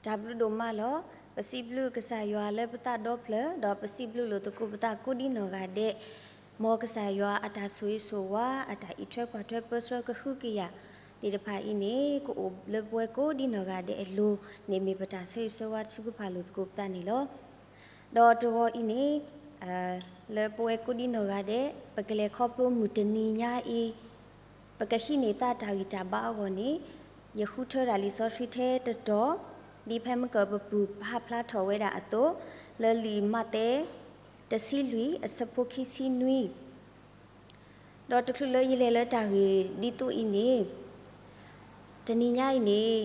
တၢ်ဘျုးဒိၣ်မးလီၤ. ပစံးဘျုးကစၢ်ယွၤလၢပသးဒီဖျၢၣ်, ဒီးပစံးဘျုးလိာ်သကိးပသးကိးဒ်နီၢ်ဂၤဒဲး, မ်ကစၢ်ယွၤအတၢ်ဆိၣ်ဂ့ၤဆိၣ်ဝါ, အတၢ်အံးထွဲကွၢ်ထွဲပၢဆှၢကဟုကယာ်သ့ၣ်တဖၣ်အံၤန့ၣ် ကအိၣ်လၢပဝဲကိးဒ်နီၢ်ဂၤဒဲးအလိၤန့ၣ် မ့ၢ်ပတၢ်ဆိၣ်ဂ့ၤဆိၣ်ဝါတဆူကဖၣ်လိာ်သကိးပသးန့ၣ်လီၤ. ဒီးတဂီၤအံၤန့ၣ် လၢပဝဲကိးဒ်နီၢ်ဂၤဒဲး ပကလဲၤခီဖျိမုၢ်တနံၤညါအံၤ ပကဟံးန့ၢ်သးတၢ်ဂံၢ်တၢ်ဘါအဂီၢ်န့ၣ် ယဃုထၢတၢ်လံာ်စီဆှံထဲတတီၤ ဒ်ဖဲမုၢ်ကၢၢ်ပပုၢ်ဟးဖျါထီၣ်ဝဲဒၣ်အသိး လၢလံာ်မးသဲ တဆံလွံၢ် အဆၢဖိခံဆံနွံ ဒီးတချုးလၢယလဲၤလၢတၢ်ဂ့ၢ်ဒ်သိးအံၤန့ၣ် တနံၤညါအံၤန့ၣ်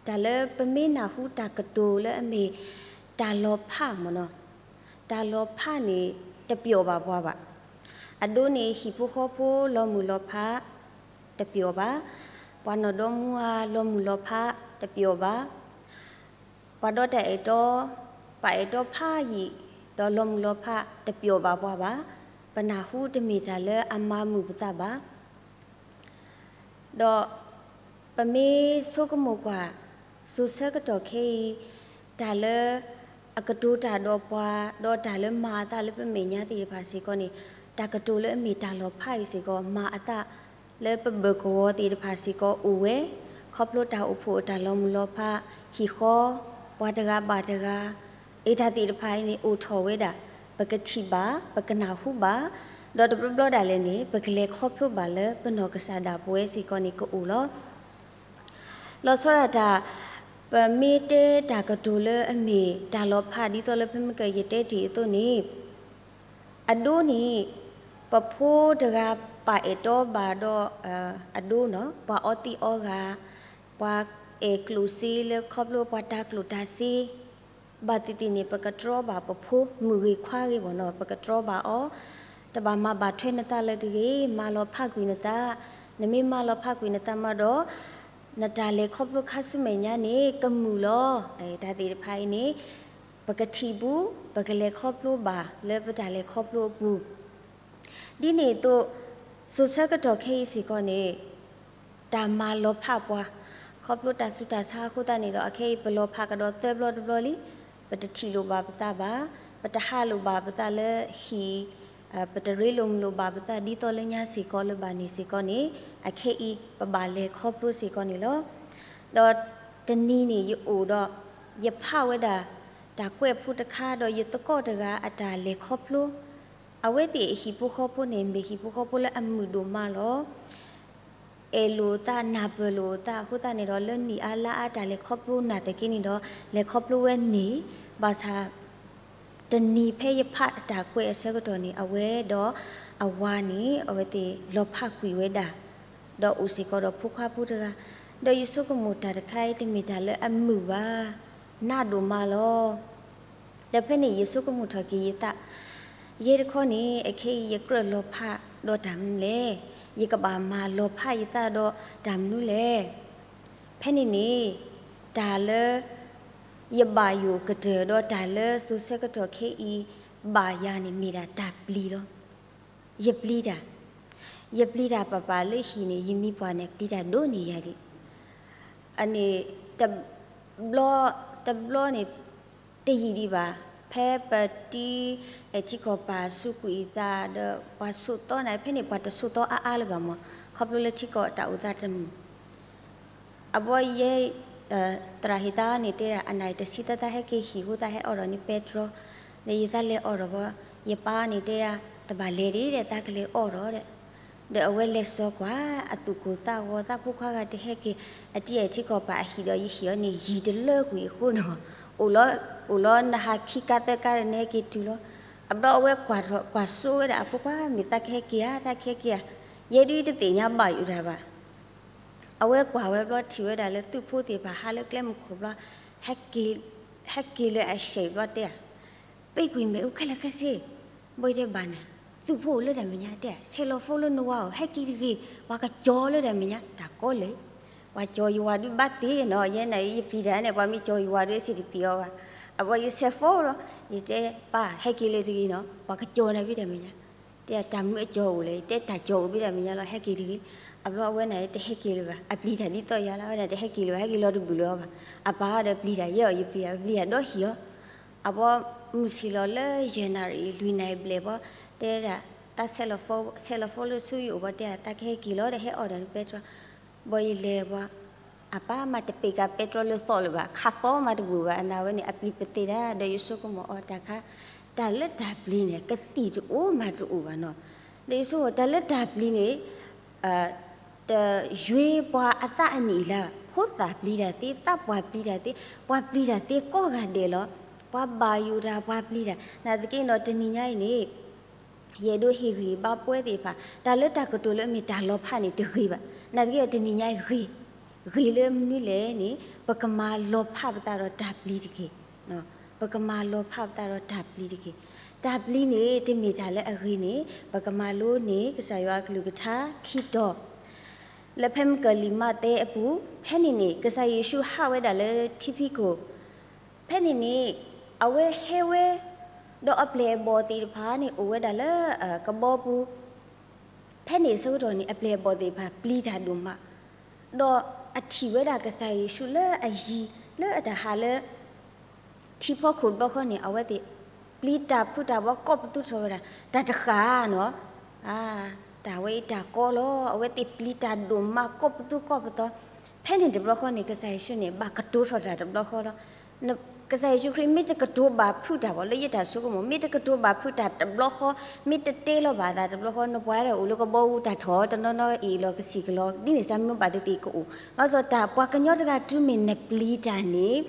တၢ်လၢပမ့ၢ်နၢ်ဟူတၢ်ကတိၤလၢအမ့ၢ်တၢ်လီၤဖးမ့ၢ်နီၤ, တၢ်လီၤဖးန့ၣ် တပျီာ်ဘၣ်ပှၤဘၣ်. အဒိန့ၣ် ဟံၣ်ဖိဃီဖိလီၤမုၢ်လီၤဖး တပျီာ်ဘၣ်, ပှၤနီၢ်ဒီမါဝၤလီၤမုၢ်လီၤဖး တပျီာ်ဘၣ်, ပှၤဒီတၢ်အဲၣ်တီ ပှၤအဲၣ်တီဖးယံာ် ဒီးလီၤမုၢ်လီၤဖး တပျီာ်ဘၣ်ပှၤဘၣ်. ပနၢ်ဟူတမ့ၢ်တၢ်လၢအမၤမုာ်ပသးဘၣ်. ဒီးပမ့ၢ်ဆိကမိၣ်ကွၢ် စိၤဆၢကတီၢ်ခဲအံၤ တၢ်လၢအကတိၤတၢ်ဒီးပှၤ ဒီးတၢ်လၢမၤအသးလၢပမဲာ်ညါသ့ၣ်တဖၣ်စ့ၢ်ကီးန့ၣ် တၢ်ကတိၤလၢအမ့ၢ်တၢ်လီၤဖးအံၤစ့ၢ်ကီး မၤအသးလၢပဘၢၣ်ကဝီၤသ့ၣ်တဖၣ်စ့ၢ်ကီးအိၣ်ဝဲ, ခီဖျိတၢ်အိၣ်ဖှိၣ်အတၢ်လီၤမုၢ်လီၤဖး, ဟံၣ်ဃီ, ပှၤတဂၤဘၣ်တဂၤ, အတၢ်သ့ၣ်တဖၣ်အံၤန့ၣ် အိၣ်ထီၣ်ဝဲဒၣ်, ပကထံၣ်ဘၣ်, ပကနၢ်ဟူဘၣ်, ဒီးတဘျီဘျီဒၣ်လဲာ်န့ၣ် ပကလဲၤခီဖျိဘၣ်လၢပနီၢ်ကစၢ်ဒၣ်ပဝဲစ့ၢ်ကီးန့ၣ်ကအိၣ်လီၤ. လီၤဆီဒၣ်တၢ်, ပမ့ၢ်တဲတၢ်ကတိၤလၢအမ့ၢ်တၢ်လီၤဖးဒ်သိးလၢဖဲမုၢ်ကၢၢ်ယတဲတ့ၢ်အသိးန့ၣ်, အဒိန့ၣ် ပဖိတဂၤပာ်အဲၣ်တီဘၣ်ဒီးအဒိနီၤ, ပှၤအီသံးအီဂၤ, ပှၤအဲၣ်ကျိၣ်စ့လၢခီဖျိပှၤတၢ်ကျိၣ်တၢ်စ့ ဘၣ်သ့ၣ်သ့ၣ်န့ၣ် ပကတြီဘၣ်ပဖိမုၣ်ဂ့ၤခွါဂ့ၤဘၣ်နီၤ, ပကတြီဘၣ်အီၤ, တဘၣ်မၤဘၣ်ထွဲနသးလၢတဂ့ၤ, မၤလီၤဖးကွံာ်နသး, နမ့ၢ်မၤလီၤဖးကွံာ်နသးမးဒီး နတၢ်လဲၤခီဖျိခါဆူမဲာ်ညါန့ၣ် ကမုာ်လီၤ. တၢ်သ့ၣ်တဖၣ်အံၤန့ၣ် ပကထံၣ်ပူၤ, ပကလဲၤခီဖျိဘၣ်လၢပတၢ်လဲၤခီဖျိအပူၤ ဒ်န့ၣ်အသိး, စိၤဆၢကတီၢ်ခဲအံၤစ့ၢ်ကီးန့ၣ် တၢ်မၤလီၤဖးပှၤ, ခီဖျိတၢ်ဆူးတၢ်ဆါအဃိသတးန့ၣ်ဒီး အခဲအံၤပလီၤဖးကဒီးသၢဘျီတဘျီလံ, ပတထံၣ်လိာ်ဘၣ်ပသးဘၣ်, ပတဟးလိာ်ဘၣ်ပသးလၢဟံၣ်, ပတရ့လိာ်မုာ်လိာ်ဘၣ်ပသးဒ်သိးလၢညါစ့ၢ်ကီးလၢၤဘၣ်န့ၣ်စ့ၢ်ကီးန့ၣ်, အခဲအံၤပဘၣ်လဲၤခီဖျိစ့ၢ်ကီးန့ၣ်လီၤ. ဒီးတနံၤန့ၣ်ယအိၣ်ဒီး ယဖးဝဲဒၣ် တၢ်ကွဲးဖိတခါ ဒီးယသကိးတဂၤအတၢ်လဲၤခီဖျိ, အဝဲသ့ၣ်အဟံၣ်ဖိဃီဖိန့ၣ် မ့ၢ်ဟံၣ်ဖိဃီဖိလၢအမုာ်ဒိၣ်မးလီၤ. အဲၣ်လိာ်သး နၢ်ပၢၢ်လိာ်သးအဃိသတးန့ၣ်ဒီး လၢနံၣ်အါလါအါတၢ်လဲၤခီဖျိနာ်သက့န့ၣ်ဒီး လဲၤခီဖျိဝဲန့ၣ်, ဘၣ်ဆၣ် တနံၤဖဲယဖးတၢ်ကွဲးအဆၢကတီၢ်န့ၣ် အဝဲဒီးအဝၤန့ၣ် အဝဲသ့ၣ်လီၤဖးကွံာ်ဝဲဒၣ်, ဒီးအိၣ်စ့ၢ်ကီးဒီးဖိခွါဖိတဂၤ, ဒီးယဆိကမိၣ်တၢ်တခါအံၤတမ့ၢ်တၢ်လၢအမုာ်ဘၣ်, နးဒိၣ်မးလီၤ. ဒီးဖဲန့ၣ်ယဆိကမိၣ်ထီၣ်က့ၤယသး, ယဲတခီန့ၣ် အခဲအံၤယကြၢးလီၤဖးဒီးတၢ်မနုၤလဲၣ်, ယကဘၣ်မၤလီၤဖးယသးဒီးတၢ်မနုၤလဲၣ်. ဖဲန့ၣ်န့ၣ် တၢ်လၢ ယဘၣ်ယိၣ်ကတၢၢ်ဒီးတၢ်လၢစိၤဆၢကတီၢ်ခဲအံၤ ဘၣ်ယၤန့ၣ်မ့ၢ်ဒၣ်တၢ်ပျံၤလီၤ. ယပျံၤတၢ်, ယပျံၤတၢ်ပာ်ပာ်လၢဟံၣ်န့ၣ် ယမံၤပှၢ်န့ၣ် ပျံၤတၢ်ဒိၣ်န့ၢ်ယၤဒံး, အန့ၣ် တဘျီ, တဘျီန့ၣ် တယံာ်ဒံးဘၣ်, ဖဲပတံအဲၣ်ထံကီၢ်ပာ်ဆူးကွံာ်အသးဒီး ပှၤဆိးသီနၤ ဖဲန့ၣ်ပှၤတဆိးသီအါအါလၢၤဘၣ်မး, ခီဖျိလၢထံကီၢ်တၢ်အိၣ်သးတမုာ် အဘီယဲ သရၣ်ဟ့ၣ်သးန့ၣ်တဲဒၣ် အနၢ်တဆံသၢသးဟဲက့ၤဟံၣ်အဃိသတးဟဲအီၣ်ဒီးန့ၣ်ပဲတြီ, ဒီးယသးလဲၤအီၣ်ဒီးဘီ, ယပၢ်န့ၣ်တဲဒၣ် တဘၣ်လဲၤဒံးဒီး သးကလဲၤအီၣ်ဒီးဒီး, ဒီးအဝဲလဲၤစိာ်ကွၢ်အသူၣ်ကိၢ်သးဂီၤ သးဖိခွါဂၤတဟဲက့ၤ, အတံအဲၣ်ထံကီၢ်ပာ်အဟံၣ်ဒီး ယဟံၣ်အီၤန့ၣ် ယံၤတလၢကွံာ်အဃိန့ၣ်, အိၣ်လီၤ, အိၣ်လီၤနဟးခံကါသၢကါဒီးနဟဲက့ၤတုၤလီၤ. အဘျီအဝဲကွၢ်ထီၣ်ကွၢ်စိဝဲဒၣ်အဖိခွါ မ့ၢ်သးကဟဲက့ၤဧါ သးကဟဲက့ၤဧါ, ယဲဒုတသ့ၣ်ညါဘၣ်ယိၣ်တၢ်ဘၣ် အဝဲကွၢ်ဝဲဘျီထံၣ်ဝဲဒၣ်လၢသုးဖိသ့ၣ်တဖၣ်ဟးလၢကျဲမုၢ်ခိၣ်ဘျီ, ဟဲက့ၤလၢအစဲးဘျီတဲဧါ, သ့ကွံာ်မ့ၣ်အူခဲလၢာ်ခဲဆ့, ဘီယတဲဘၣ်နၤ, သုးဖိအိၣ်လၢတၢ်မဲာ်ညါတဲဧါ, ဆဲးလီၤဖိလၢနဝၤဧိၤ ဟဲက့ၤတဂ့ၤ, ပှၤကကၠီၤလၢတၢ်မဲာ်ညါ တၢ်ကီလဲၣ်, ပှၤကၠီၤယဝၤဒုဘၣ်သ့နီၤ, ယဲန့ၣ်ယပျံၤတၢ်န့ၣ် ပှၤမ့ၢ်ကၠီၤယဝၤဒုစ့ၢ်တပျံၤအီၤဘၣ်, အဘီယဆဲးဖိလီၤ, ယတဲပၢ် ဟဲက့ၤလၢတဂ့ၤနီၤ ပှၤကကၠီၤနၤဘၣ်တၢ်မဲာ်ညါ တဲတၢ်မုာ်အကၠီၤအိၣ်လဲၣ်, ယတဲတၢ်ကၠီၤအိၣ်ဘၣ်တၢ်မဲာ်ညါလီၤ ဟဲက့ၤတဂ့ၤ. အဘျီအဝဲန့ၣ်တဟဲက့ၤလၢၤဘၣ်, အပျံၤတၢ်ဒ်သိးယၤလီၤ, အဝဲန့ၣ်တဟဲက့ၤလၢၤဘၣ်, ဟဲက့ၤလီၤတဘျုးလၢၤဘၣ်. အပၢ်ဒီးပျံၤတၢ်ယဲအီၤ, ယပျံၤတၢ်, ပျံၤတၢ်ဒီးဟံၣ်အီၤ. အဘီမုၢ်ဆ့ၣ်လီၤလၢယဲၢ်နၣ်ရံၣ် လွံၢ်နၣ်ရံၣ်ဘျဲၣ်ဘီ, တဲဒၣ်, တၢ်ဆဲးလီၤ, ဆဲးလီၤဖိလၢဆူယအိၣ်ဘီ, တဲဒၣ် တၢ်ကဟဲက့ၤလီၤဒီးဟဲအီၣ်ဒီးပဲတြီ, ဘီယလဲၤဘီ, အပၢ်မးတပ့ၤကၤပဲတြီလၢသီၣ်လၢၤဘၣ်, ခးသီမးတဘူၣ်ဘၣ်, အနၢ်ဝဲန့ၣ် အပျံၤပသ့ဒၣ်, ဒီးယဆိကမိၣ်အီၤတၢ်ခါ, တၢ်လၢတၢ်ပျံၤန့ၣ် ကသံၣ်တအိၣ်မၤတအိၣ်ဘၣ်နီၤ. ဒီးယဆိကမိၣ်တၢ်လၢတၢ်ပျံၤန့ၣ် တယွ့ပှၤအသးအနံၣ်လၢ်, ဖိသၣ်ပျံၤတၢ်သ့, သးပှၢ်ပျံၤတၢ်သ့, ပှၤပျံၤတၢ်သ့ကိးဂၤဒဲးလီၤ. ပှၤဘၣ်ယိၣ်တၢ်, ပှၤပျံၤတၢ်, နာ်သက့ဒီးတနံၤညါအံၤန့ၣ် ယအဲၣ်ဒိးဟ့ၣ်ဂံၢ်ဘါပှဲၤသ့ၣ်တဖၣ်, တၢ်လၢတၢ်ကတိၤလၢအမ့ၢ်တၢ်လီၤဖးန့ၣ်တဂ့ၤဘၣ်. နာ်သက့ဒီးတနံၤညါအံၤဂ့ၤ, ဂ့ၤလၢမနုၤလဲၣ်န့ၣ် ပကမၤလီၤဖးပသးဒီးတၢ်ပျံၤတက့ၢ်. ပကမၤလီၤဖးပသးဒီးတၢ်ပျံၤတက့ၢ်. တၢ်ပျံၤန့ၣ် တမ့ၢ်တၢ်လၢအဂ့ၤန့ၣ် ပကမၤလိန့ၢ် ကစၢ်ယွၤအကလုၢ်ကထါခံတီၤ လၢဖဲမုၢ်ကၢၢ်လံာ်မးသဲအပူၤ, ဖဲန့ၣ်န့ၣ် ကစၢ်ယ့ၣ်ၡူးဟးဝဲဒၣ်လၢထံဖံးခိၣ်, ဖဲန့ၣ်န့ၣ် အဝဲဟဲဝဲ ဒီးအပျဲၢ်အဘီၣ်သ့ၣ်တဖၣ်န့ၣ် အိၣ်ဝဲဒၣ်လၢကဘီပူၤ, ဖဲန့ၣ်အဆၢကတီၢ်န့ၣ် အပျဲၢ်အဘီၣ်သ့ၣ်တဖၣ်ပျံၤတၢ်ဒိၣ်မး, ဒီးအထံၣ်ဝဲဒၣ်ကစၢ်ယ့ၣ်ၡူးလၢအယံၤ လၢအတၢ်ဟးလၢ ထံဖီခိၣ်တဘျီဃီန့ၣ် အဝဲသ့ၣ်ပျံၤတၢ်ဖုးတၢ်ဘီကိးပသူထီၣ်ဝဲဒၣ် တၢ်တဃၣ်နီၤ, တၢ်ဝဲအံၤတၢ်ကီလီၤ, အဝဲသ့ၣ်ပျံၤတၢ်ဒိၣ်မးကိးပသူကိးပသီ, ဖဲန့ၣ်တဘျီဃီန့ၣ် ကစၢ်ယ့ၣ်ၡူးန့ၣ် ဘၣ်ကတိၤထီၣ်တၢ်တဘျီဃီလီၤ. ကစၢ်ယ့ၣ်ၡူးခရံာ်မ့ၢ်တကတိၤဘၣ်ဖုးတၢ်ဘၣ် လၢယတၢ်ဆိကမိၣ် မ့ၢ်တကတိၤဘၣ်ဖုးတၢ်တဘျီဃီ, မ့ၢ်တတဲလီၤဘၣ်သးတဘျီဃီ နပှၤဒီးအိၣ်လၢကဘီပူၤ တၢ်ထီၣ်တနီၤနီၤအ့ၣ်လီၤကဆံးကလီၤ ဒ်န့ၣ်စ့ၢ်မ့ၢ်ဘၣ်သ့ၣ်သ့ၣ်ကအိၣ်, ဘၣ်ဆၣ်တၢ်ပှၤကညီတဂၤ တုၤမ့ၢ်နပျံၤတၢ်န့ၣ်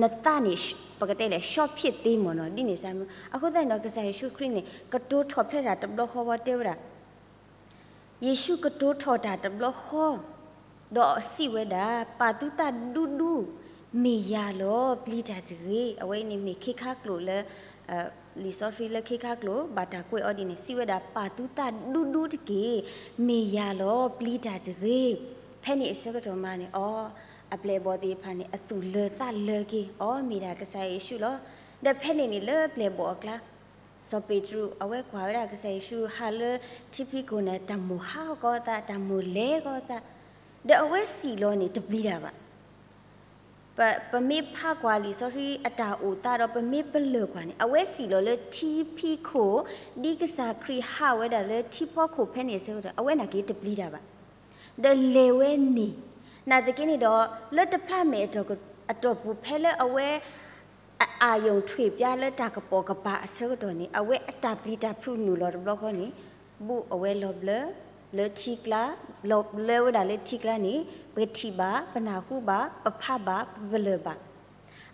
နသးန့ၣ် ပကတဲလဲၣ် ရှော့ဖျစ်သ့မ့ၢ်နီၤ ဒ်န့ၣ်စ့ၢ်မ့ၢ်, အဃိသတးန့ၣ်ဒီး ကစၢ်ယ့ၣ်ၡူးခရံာ်န့ၣ် ကတိၤထီၣ်ဖျဲးတၢ်တဘျီဃီဝဲတဲဝဲဒၣ် ယ့ၣ်ၡူးကတိၤထီၣ်တၢ်တဘျီဃီ, ဒီးစံးဝဲဒၣ် ပာ်သုသးဒူဒူ, မ့ၢ်ယၤလီၤ ပျံၤတၢ်တဂ့ၤ. အဝဲအံၤန့ၣ်မ့ၢ်ခ့ခါကျိာ်လၢ လံာ်စီဆှံလၢခ့ခါကျိာ် ဘၣ်တၢ်ကွဲးအီၤဒ်န့ၣ် စံးဝဲဒၣ် ပာ်သုသးဒူဒူတက့ၢ်, မ့ၢ်ယၤလီၤ ပျံၤတၢ်တဂ့ၤ. ဖဲန့ၣ်အဆၢကတီၢ်မးန့ၣ် အီ အပျဲၢ်အဘီၣ်သ့ၣ်တဖၣ်န့ၣ် အသူၣ်လၢာ်သးလၢာ်က့ၤ, အီ မ့ၢ်ဒၣ်ကစၢ်ယ့ၣ်ၡူးလီၤ. ဒီးဖဲန့ၣ်န့ၣ်လၢပျဲၢ်ဘီၣ်အကျါ စီၤပ့းတရူး အဝဲကွၢ်ဝဲဒၣ်ကစၢ်ယ့ၣ်ၡူးဟးလၢထံဖံးခိၣ်န့ၣ် တၢ်မိၣ်ဟးဂီၤသး တၢ်မိၣ်လဲၤဂီၤသး, ဒီးအဝဲစံၣ်လီၤန့ၣ်တပျံၤတၢ်ဘၣ်. ပမ့ၢ်ဖးကွၢ်လံာ်စီဆှံအတၢ်အိၣ်သးဒီး ပမ့ၢ်ပလၢၢ်ကွၢ်န့ၣ် အဝဲစံၣ်လီၤလၢထံဖံးခိၣ် ဒ်ကစၢ်ခရံာ်ဟးဝဲဒၣ်လၢထံဖီခိၣ်ဖဲန့ၣ်အဆၢကတီၢ် အဝဲနာ်က့တပျံၤတၢ်ဘၣ်. ဒီးလဲၤဝဲန့ၣ်, နာ်သက့န့ၣ်ဒီး လၢတဖျါမဲာ်အတီၢ်ပူၤ ဖဲလၢအဝဲ အအၣ်ယုၣ်ထွံၣ်ပျါလၢတၢ်ကပိာ်ကပၤအဆၢကတီၢ်န့ၣ် အဝဲအတၢ်ပျံၤတၢ်ဖုးနုာ်လီၤတဘျီဃီန့ၣ် ဘူးအဝဲလီၤဘျၢ လၢထံကျါ, လီၤဘျၢဝဲဒၣ်လၢထံကျါန့ၣ် ပထံၣ်ဘၣ်, ပနၢ်ဟူဘၣ်, ပဖးဘၣ်, ပပလၢၢ်ဘၣ်.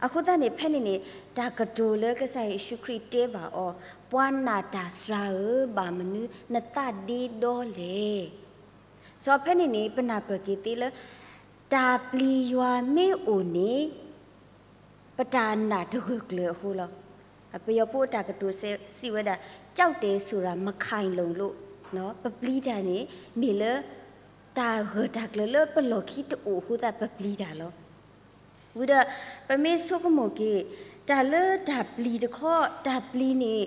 အဃိသတးန့ၣ် ဖဲန့ၣ်န့ၣ် တၢ်ကတိၤလၢကစၢ်ယ့ၣ်ၡူးခရံာ်တဲဘၣ်အီၤ, ပှၤနာ်တၢ်စှၤဧၢ, ဘၣ်မနုၤနသးဒ့ဒီလဲၣ်. စီၤ ဖဲန့ၣ်န့ၣ် ပနၢ်ပၢၢ်က့ၤသ့လၢ တၢ်ပျံၤယွၤမ့ၢ်အိၣ်န့ၣ် ပတၢ်နာ်တဂၢၢ်ကျၢၤအဃိလီၤ. ပယီၤဖိအတၢ်ကတိၤစံးဝဲဒၣ် ကြောက်တယ်ဆိုတာ မခိုင်လုံလို့, ပပျံၤတၢ်န့ၣ် မ့ၢ်လၢ တၢ်ဂၢၢ်တၢ်ကျၢၤလၢပလီၢ်ခံတအိၣ်အဃိသတး ပပျံၤတၢ်လီၤ. ဝံၤဒီး ပမ့ၢ်ဆိကမိၣ်က့ၤ တၢ်လၢတၢ်ပျံၤတခီ တၢ်ပျံၤန့ၣ်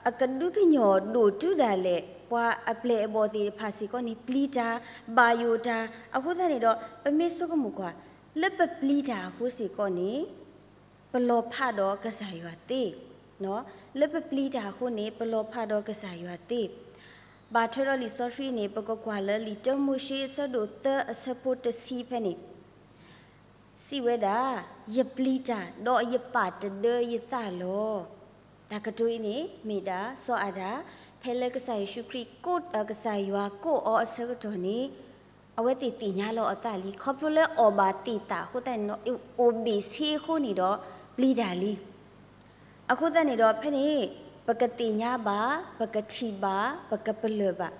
အကဒုကညီၢ်ဒိၣ်တုၤဒၣ်လဲာ် ပှၤအပျဲၢ်အဘီၣ်သ့ၣ်တဖၣ်စ့ၢ်ကီးန့ၣ် ပျံၤတၢ် ဘၣ်ယိၣ်တၢ်. အဃိသတးန့ၣ်ဒီး ပမ့ၢ်ဆိကမိၣ်ကွၢ် လၢပပျံၤတၢ်အဃိစ့ၢ်ကီးန့ၣ် ပလီၤဖးဒီးကစၢ်ယွၤသ့. လၢပပျံၤတၢ်အဃိန့ၣ် ပလီၤဖးဒီးကစၢ်ယွၤသ့. ဘၣ်ထွဲဒီးလံာ်စီဆှံန့ၣ် ပကကွၢ်လၢလံာ်တၢမိၤၡ့အဆၢဒိၣ်သၢအဆၢဖိတဆံဖဲန့ၣ် စံးဝဲဒၣ်, ယပျံၤတၢ် ဒီးယပာ်တဒၢယသးလီၤ. တၢ်ကတိၤအံၤန့ၣ် မ့ၢ်ဒၣ်စီၤအၤဒၣ် ဖဲလၢကစၢ်ယ့ၣ်ၡူးခရံာ်ကိး ကစၢ်ယွၤကိးအီၤအဆၢကတီၢ်န့ၣ် အဝဲသ့ၣ်သ့ၣ်ညါလီၤအသးလံ. ခီဖျိလၢအီၣ်ဘၣ်သ့ၣ်သၣ်အဃိသတးန့ၣ်ဒီး အိၣ်ဘ့ၣ်ဆ့အဃိန့ၣ်ဒီး ပျံၤတၢ်လံ. အဃိသတးန့ၣ်ဒီး ဖဲန့ၣ် ပကသ့ၣ်ညါဘၣ်, ပကထံၣ်ဘၣ်, ပကပလၢၢ်ဘၣ်,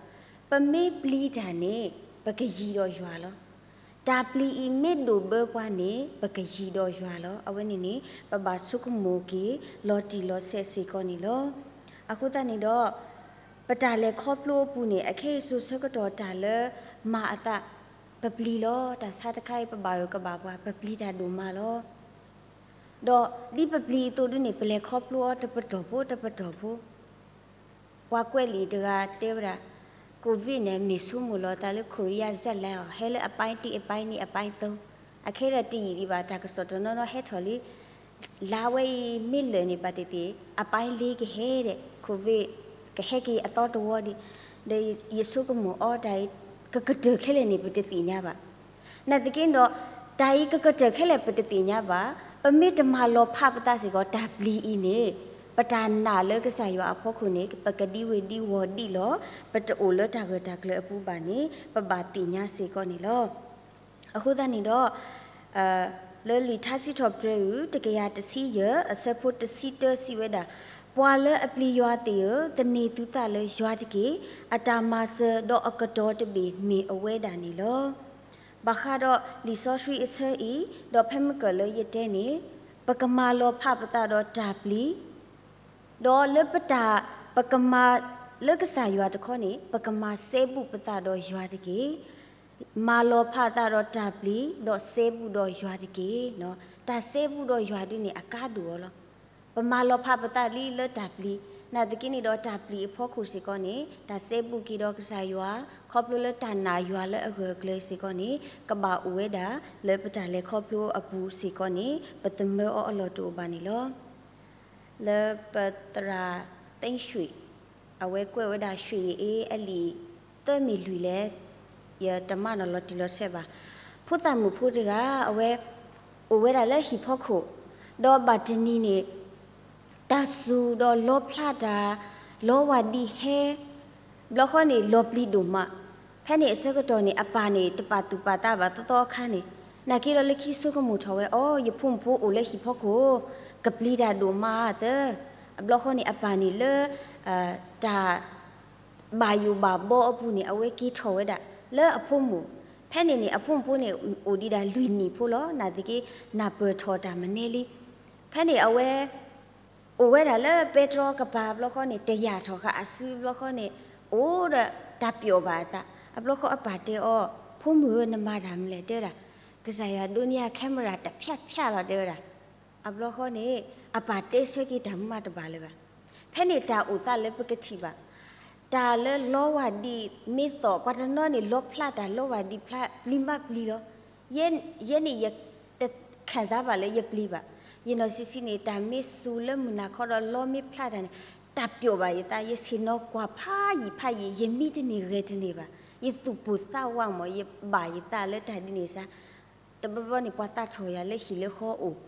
ပမ့ၢ်ပျံၤတၢ်န့ၣ် ပကယံၤဒီးယွၤလီၤ. တၢ်ပျံၤအံၤမ့ၢ်ဒိၣ်ဘၢပှၤန့ၣ် ပကယံၤဒီးယွၤလီၤ. အဝဲန့ၣ်န့ၣ် ပဘၣ်ဆိကမိၣ်က့ၤ လီၤတံၢ်လီၤဆဲးစ့ၢ်ကီးန့ၣ်လီၤ. အဃိသတးန့ၣ်ဒီး ပတၢ်လဲၤခီဖျိအပူၤန့ၣ် အခဲအံၤစိၤဆၢကတီၢ်တၢ်လၢမၤအသး ပပျံၤလီၤ. တၢ်ဆါတခါအံၤ ပဘၣ်အၢၣ်ကဘၣ်ပှၤ ပပျံၤတၢ်ဒိၣ်မးလီၤ. ဒီးဒ်ပပျံၤအသိးဒုန့ၣ် ပလဲၤခီဖျိအီၤတပတီၢ်ဖိတပတီၢ်ဖိ ပှၤကွဲးလံာ်တဂၤတဲဝဲဒၣ်, COVID န့ၣ် မ့ၢ်ဆိကမိၣ်လီၤသးလၢ ခိရံယါ ဇာတ်လမ်း အီၤ ဟဲလၢအပိုင်းတစ် အပိုင်းနှစ် အပိုင်းသုံး အခဲလၢာ်တယံာ်ဒံးဘၣ် တၢ်ကစီၣ်တနီၤနီၤဟဲထီၣ်လံ လါဝဲအံၤမ့ၢ်လၢာ်န့ၣ် ဘၣ်သ့ၣ်သ့ၣ် အပိုင်းလေး ကဟဲဒီး COVID ကဟဲက့ၤအသီတဝီဒံး ဒီးယဆိကမိၣ်အီၤတၢ်အံၤ ကကတၢၢ်ခဲလၢာ်န့ၣ် ပတသ့ၣ်ညါဘၣ်. နာ်သက့ဒီး တၢ်အံၤကကတၢၢ်ခဲလၢာ်ပတသ့ၣ်ညါဘၣ်. ပမ့ၢ်တမၤလီၤဖးပသးစ့ၢ်ကီး တၢ်ပျံၤအံၤန့ၣ် ပတၢ်နာ်လၢကစၢ်ယွၤအဖီခိၣ်န့ၣ် ပကဒံဝ့ၢ်ဒံဝီၤဒံးလီၤ. ပတအိၣ်လၢတၢ်ဂၢၢ်တၢ်ကျၢၤအပူၤဘၣ်န့ၣ် ပဘၣ်သ့ၣ်ညါစ့ၢ်ကီးန့ၣ်လီၤ. အဃိသတးန့ၣ်ဒီး လၢလံာ်ထါစံးထီၣ်ပတြၢၤ တကယၤတဆံယဲၢ် အဆၢဖိတဆံတၢ စံးဝဲဒၣ်, ပှၤလၢအပျံၤယွၤသ့ၣ်ဧၢ, သန့ၤသုသးလၢယွၤတက့ၢ်. အတၢ်မၤစၢၤဒီးအကတီၤတဘ့ၣ်မ့ၢ်အဝဲဒၣ်န့ၣ်လီၤ. ဘၣ်ဃးဒီးလံာ်စီဆှံအဆၢအံၤ, ဒီးဖဲမုၢ်ကၢၢ်လၢယတဲန့ၣ်, ပကမၤလီၤဖးပသးဒီးတၢ်ပျံၤ, ဒီးလၢပတၢ်, ပကမၤ, လၢကစၢ်ယွၤတခီန့ၣ် ပကမၤစဲဘူးပသးဒီးယွၤတက့ၢ်. မၤလီၤဖးသးဒီးတၢ်ပျံၤ, ဒီးစဲဘူးဒီးယွၤတက့ၢ်. တၢ်စဲဘူးဒီးယွၤဒ်န့ၣ် အကါဒိၣ်အီၤလီၤ. ပမၤလီၤဖးပသးလံလၢတၢ်ပျံၤ, နာ်သက့န့ၣ်ဒီးတၢ်ပျံၤအဖီခိၣ်စ့ၢ်ကီးန့ၣ် တၢ်စဲဘူးက့ၤဒီးကစၢ်ယွၤ, ခီဖျိလၢတၢ်နာ်ယွၤလၢအဂၢၢ်အကျၢၤစ့ၢ်ကီးန့ၣ် ကဘၣ်အိၣ်ဝဲဒၣ်လၢပတၢ်လဲၤခီဖျိအပူၤစ့ၢ်ကီးန့ၣ် ပသမၢအီၤအလီၢ်တအိၣ်ဘၣ်န့ၣ်လီၤ. လၢပသရၣ် သိန်းရွှေ အဝဲကွဲးဝဲဒၣ် ရွှေရည်အေး အလံာ်သၢမံၤလွံၢ်လဲၣ်, ယတမၤနီၤလီၤတံၢ်လီၤဆဲးဘၣ်. ဖိသၣ်မုၣ်ဖိတဂၤ အဝဲအိၣ်ဝဲဒၣ်လၢဟံၣ်ဖီခိၣ်, ဒီးဘၣ်တနံၤန့ၣ် တၢ်စူၤဒီးလီဖျါတၢ်, လီဝၢ်ဒံးဟဲ, ဘျီဃီန့ၣ် လီၤပျံၤဒိၣ်မး. ဖဲန့ၣ်အဆၢကတီၢ်န့ၣ် အပၢ်န့ၣ် တပာ်သူၣ်ပာ်သးဘၣ်သီသီအခါန့ၣ်, နာ်က့ဒီးလၢခံဆိကမိၣ်ထီၣ်ဝဲ, အိ ယဖိမုၣ်ဖိအိၣ်လၢဟံၣ်ဖီခိၣ်, ကပျံၤတၢ်ဒိၣ်မးသၢ. အဘျီဃီန့ၣ် အပၢ်န့ၣ်လၢ တၢ် ဘၣ်ယိၣ်ဘၣ်ဘီအပူၤန့ၣ် အဝဲက့ၤထီၣ်ဝဲဒၣ်လၢအဖိမုၣ်. ဖဲန့ၣ်န့ၣ် အဖိမုၣ်ဖိန့ၣ် အိၣ်ဒံးဒၣ်လွံၢ်နံၣ်ဖိလီၤ. နာ်သက့ နၢ်ပၢၢ်ထီၣ်တၢ်မနုၤလံ. ဖဲန့ၣ်အဝဲ အိၣ်ဝဲဒၣ်လၢပဲတြီကပၤဘျီဃီန့ၣ် တယာ်ထီၣ်ဃာ်အစုဘျီဃီန့ၣ် အိၣ်ဒီးတၢ်ပျီၣ်ဘၣ်အသး. အဘျီဃီအပၢ်တဲအီၤ, ဖိမုၣ်ဧၢ နမၤတၢ်မနုၤလဲၣ် တဲဝဲဒၣ်, ကစၢ်ယွၤဒိးန့ၢ်ယၤ camera တဖျၢၣ်ဖျၢၣ်လီၤ တဲဝဲဒၣ်. အဘျီဃီန့ၣ် အပၢ်တဲဆၢက့ၤတၢ်မးတဘၣ်လၢၤဘၣ်. ဖဲန့ၣ်တၢ်အိၣ်သးလၢပကထံၣ်ဘၣ်, တၢ်လၢလီဝၢ်ဒံးမ့ၢ်သီၣ် ပှၤတနီၤန့ၣ် လီဖျါတၢ်လီဝၢ်ဒံးဖျါ ပျံၤမးပျံၤလီၤ. ယဲ, ယဲန့ၣ်ယတခၣ်စၢ်ဘၣ်လၢယပျံၤဘၣ်. ယနီၢ်ဆံးဆံးန့ၣ် တၢ်မ့ၢ်စူၤလၢမုၢ်နၤခီဒီးလီမ့ၢ်ဖျါတၢ်န့ၣ် တၢ်ပျီၣ်ဘၣ်ယသး, ယဆ့ၣ်နီၤကွၢ်ဖးယံာ်ဖးယံာ်, ယမံတန့ၢ်ဂဲၤတန့ၢ်ဘၣ်. ယသူၣ်ပိၢ်သးဝးမး ယဘၣ်ယသးလၢတၢ်ဒ်န့ၣ်စ့ၢ် တဘျီဘျီန့ၣ် ပှၤသးထီၣ်ယၤလၢဟံၣ်လၢဃီအိၣ်.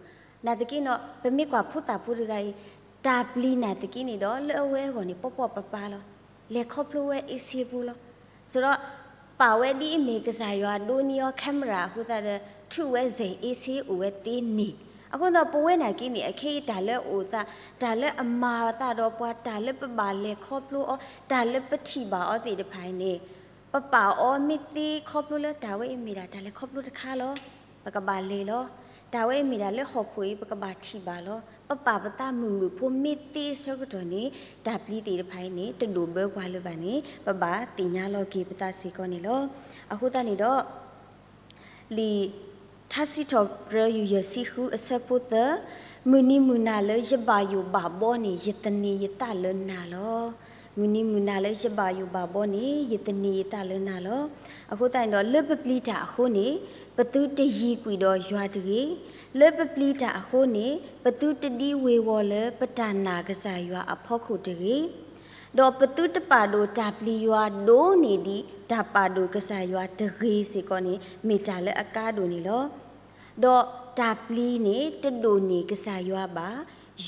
နာ်သက့နီၤ ပမ့ၢ်ကွၢ်ဖိသၣ်ဖိတဂၤအံၤ, တၢ်ပျံၤနာ်သက့န့ၣ်ဒီး လၢအဝဲအဂီၢ်န့ၣ် ပီၣ်ပီၣ်ပၤပၤလီၤ. လဲၤခီဖျိဝဲအ့ဆ့ပူၤလီၤ. စးဒီး ပာ်ဝဲဒ်အမ့ၢ်ကစၢ်ယွၤဒိးန့ၢ်အီၤ camera အဃိသတးဒီး ထုးဝဲစဲၤအ့ဆ့အိၣ်ဝဲသ့န့ၣ်. အဃိသတးဒီး ပဝဲနာ်က့န့ၣ် အခဲအံၤတၢ်လၢအအိၣ်သး, တၢ်လၢအမၤအသးဒီးပှၤ, တၢ်လၢပဘၣ်လဲၤခီဖျိအီၤ, တၢ်လၢပထံၣ်ဘၣ်အီၤသ့ၣ်တဖၣ်အံၤန့ၣ် ပပာ်အီၤမ့ၢ်သ့ခီဖျိလၢတၢ်ဝဲအံၤမ့ၢ်ဒၣ်တၢ်လဲၤခီဖျိတခါလီၤ. ပကဘၣ်လဲၤလီၤ. တၢ်ဝဲအံၤမ့ၢ်ဒၣ်လၢဟီၣ်ခိၣ်အံၤ ပကဘၣ်ထံၣ်ဘၣ်လီၤ. ပပာ်ပသးမုာ်မုာ်ဖိမ့ၢ်သ့ဆၢကတီၢ်န့ၣ် တၢ်ပျံၤသ့ၣ်တဖၣ်အံၤန့ၣ် တဒိၣ်ဘၢပှၤလၢၤဘၣ်န့ၣ် ပဘၣ်သ့ၣ်ညါလီၤက့ၤပသးစ့ၢ်ကီးန့ၣ်လီၤ. အဃိသတးန့ၣ်ဒီး လံာ်ထါစံးထီၣ်ပတြၢၤ ယူၢ်ယဲၢ်ဆံဃု အဆၢဖိသၢ, မုၢ်နံၤမုၢ်နၤလၢယဘၣ်ယိၣ်ဘၣ်ဘီန့ၣ် ယသန့ၤယသးလၢနၤလီၤ. မုၢ်နံၤမုၢ်နၤလၢယဘၣ်ယိၣ်ဘၣ်ဘီန့ၣ် ယသန့ၤယသးလၢနၤလီၤ. အဃိသတးန့ၣ်ဒီး လၢပပျံၤတၢ်အဃိန့ၣ် ပသုတယံၤကွံာ်ဒီးယွၤတဂ့ၤ. လၢပပျံၤတၢ်အဃိန့ၣ် ပသုတဒံဝ့ၤဝီၤလၢပတၢ်နာ်ကစၢ်ယွၤအဖီခိၣ်တဂ့ၤ. ဒီးပသုတပာ်ဒိၣ်တၢ်ပျံၤယွၤဒိၣ်န့ၢ်ဒံး တၢ်ပာ်ဒိၣ်ကစၢ်ယွၤတဂ့ၤစ့ၢ်ကီးန့ၣ် မ့ၢ်တၢ်လၢအကါဒိၣ်န့ၣ်လီၤ. ဒီးတၢ်ပျံၤန့ၣ် တဒိၣ်န့ၢ်ကစၢ်ယွၤဘၣ်,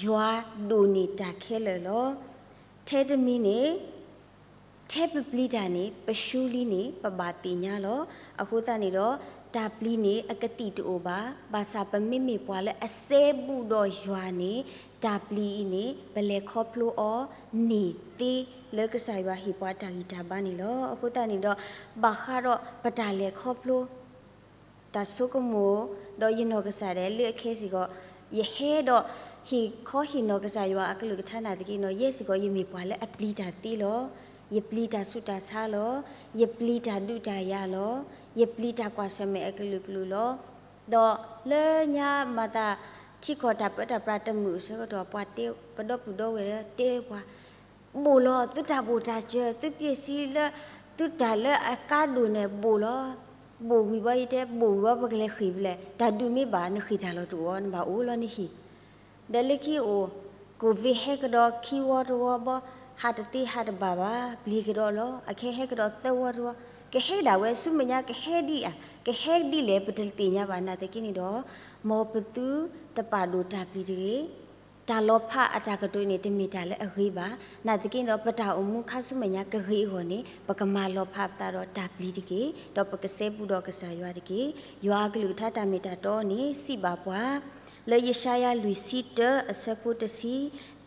ယွၤဒိၣ်န့ၢ်တၢ်ခဲလၢာ်လီၤ. ထဲတမံၤန့ၣ် ထဲပပျံၤတၢ်န့ၣ် ပရှုံးလံန့ၣ် ပဘၣ်သ့ၣ်ညါလီၤ. အဃိသတးန့ၣ်ဒီး တၢ်ပျံၤန့ၣ် အကသံၣ်တအိၣ်ဘၣ်. ဘၣ်ဆၣ်ပမ့မ့ၢ်ပှၤလၢအစဲဘူးဒီးယွၤန့ၣ် တၢ်ပျံၤအံၤန့ၣ် ပလဲၤခီဖျိအီၤန့ၢ်သ့လၢကစၢ်ယွၤဟ့ၣ်ပှၤတၢ်ဂံၢ်တၢ်ဘါန့ၣ်လီၤ. အဃိသတးန့ၣ်ဒီး ဘၣ်ဃးဒီးပတၢ်လဲၤခီဖျိ တၢ်ဆိကမိၣ်, ဒီးယနီၢ်ကစၢ်ဒၣ်လၢအခဲစ့ၢ်ကီး ယဟဲဒီးဟ့ၣ်ခီဟ့ၣ်နီၤကစၢ်ယွၤအကလုၢ်ကထါနာ်သက့နီၤ ယဲစ့ၢ်ကီး ယမ့ၢ်ပှၤလၢအပျံၤတၢ်သ့လီၤ. ယပျံၤတၢ်ဆူးတၢ်ဆါလီၤ. ယပျံၤတၢ်ဒုးတၢ်ယၤလီၤ. ယပျံၤတၢ်ကွၢ်ဆၢၣ်မဲာ်အကလုာ်ကလုာ်လီၤ. ဒီးလၢညါမၤသးထံကီၢ်တၢ်ပၢတၢ်ပြးတမုာ်အဆၢကတီၢ် ပှၤတဲပဒီပုၢ်ဒီဝဲၢ်တဲပှၤ ဘိၣ်လီၤ သုတၢ်ဘိၣ်တၢ်စၢၤ သုပျ့ၤစံလၢ သုတၢ်လၢအကါဒိၣ်န့ၣ်ဘိၣ်လီၤ. ဘိၣ်ဝံၤဘီယတဲ ဘိၣ်ဝံၤဘီပကလဲၤဃ့ၢ်ဖဲလဲၣ်, တၢ်ဒုးမ့ၢ်ဘၣ် နဃ့ၢ်တၢ်လီၤတအိၣ် နဘၣ်အိၣ်လီၤနဟံၣ်. ဒီးလၢခံအိၣ် ကိၣ်ဝ့ၣ်ဟဲကဒီးခံဝီတဝီဘီ, ဟးတသ့ဟးတဘၣ်ဘၣ် ပျံၤကဒီးလီၤ. အခဲဟဲကဒီးသၢဝီတဝီ, ကဟဲဒၣ်ဝဲဆူမဲာ်ညါ ကဟဲဒ်အံၤ, ကဟဲဒ်လဲၣ် ပတသ့ၣ်ညါဘၣ်. နာ်သက့န့ၣ်ဒီး မ်ပသုတပာ်ဒိၣ်တၢ်ပျံၤတဂ့ၤ. တၢ်လီၤဖးအတၢ်ကတိၤန့ၣ် တမ့ၢ်တၢ်လၢအဂ့ၤဘၣ်. နာ်သက့န့ၣ်ဒီး ပတၢ်အိၣ်မူခါဆူမဲာ်ညါကဂ့ၤအဂီၢ်န့ၣ် ပကမၤလီၤဖးပသးဒီးတၢ်ပျံၤတက့ၢ်. ဒီးပကစဲဘူးဒီးကစၢ်ယွၤတက့ၢ်. ယွၤအကလုၢ်ကထါတၢ်မ့ၢ်တၢ်တီန့ၣ် စံးဘၣ်ပှၤ လၢယၡါယၤလွံၢ်ဆံတၢအဆၢဖိတဆံ,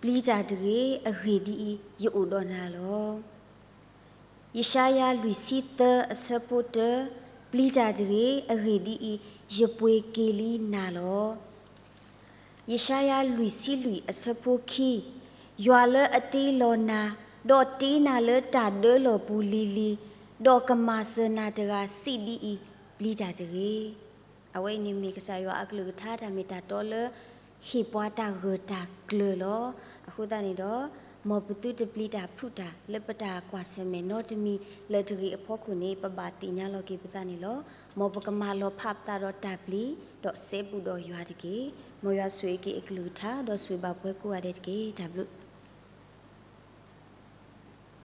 ပျံၤတၢ်တဂ့ၤ, အဂ့ၢ်ဒ်အံၤ, ယအိၣ်ဒီးနၤလီၤ. ယၡါယၤလွံၢ်ဆံသၢအဆၢဖိတၢ, ပျံၤတၢ်တဂ့ၤ, အဂ့ၢ်ဒ်အံၤ, ယပှ့ၤက့ၤလံနၤလီၤ. ယၡါယၤလွံၢ်ဆံလွံၢ်အဆၢဖိခံ, ယွၤလၢအတ့လီၤနၤ, ဒီးတ့နၤလၢတၢ်ဒၢလီၢ်ပူၤလံၤလံၤ, ဒီးကမၤစၢၤနၤတဂၤစံးဒ်အံၤ, ပျံၤတၢ်တဂ့ၤ. အဝဲအံၤန့ၣ်မ့ၢ်ကစၢ်ယွၤအကလုၢ်ကထါတၢ်မ့ၢ်တၢ်တီလၢ ဟ့ၣ်ပှၤတၢ်ဂၢၢ်တၢ်ကျၢၤလီၤ. အဃိသတးန့ၣ်ဒီး မ်ပသုတပျံၤတၢ်ဖုးတၢ်လၢပတၢ်ကွၢ်ဆၢၣ်မဲာ်နီတမံၤလၢၤတဂ့ၤအဖီခိၣ်န့ၣ် ပဘၣ်သ့ၣ်ညါလီၤက့ၤပသးန့ၣ်လီၤ. မ်ပကမၤလီၤဖးပသးဒီးတၢ်ပျံၤ, ဒီးစဲဘူးဒီးယွၤတက့ၢ်. မ်ယွၤဆိၣ်ဂ့ၤက့ၤအကလုၢ်ကထါ ဒီးဆိၣ်ဂ့ၤဘၣ်ပှၤကိးဂၤဒဲးတက့ၢ်. တၢ်ဘျုး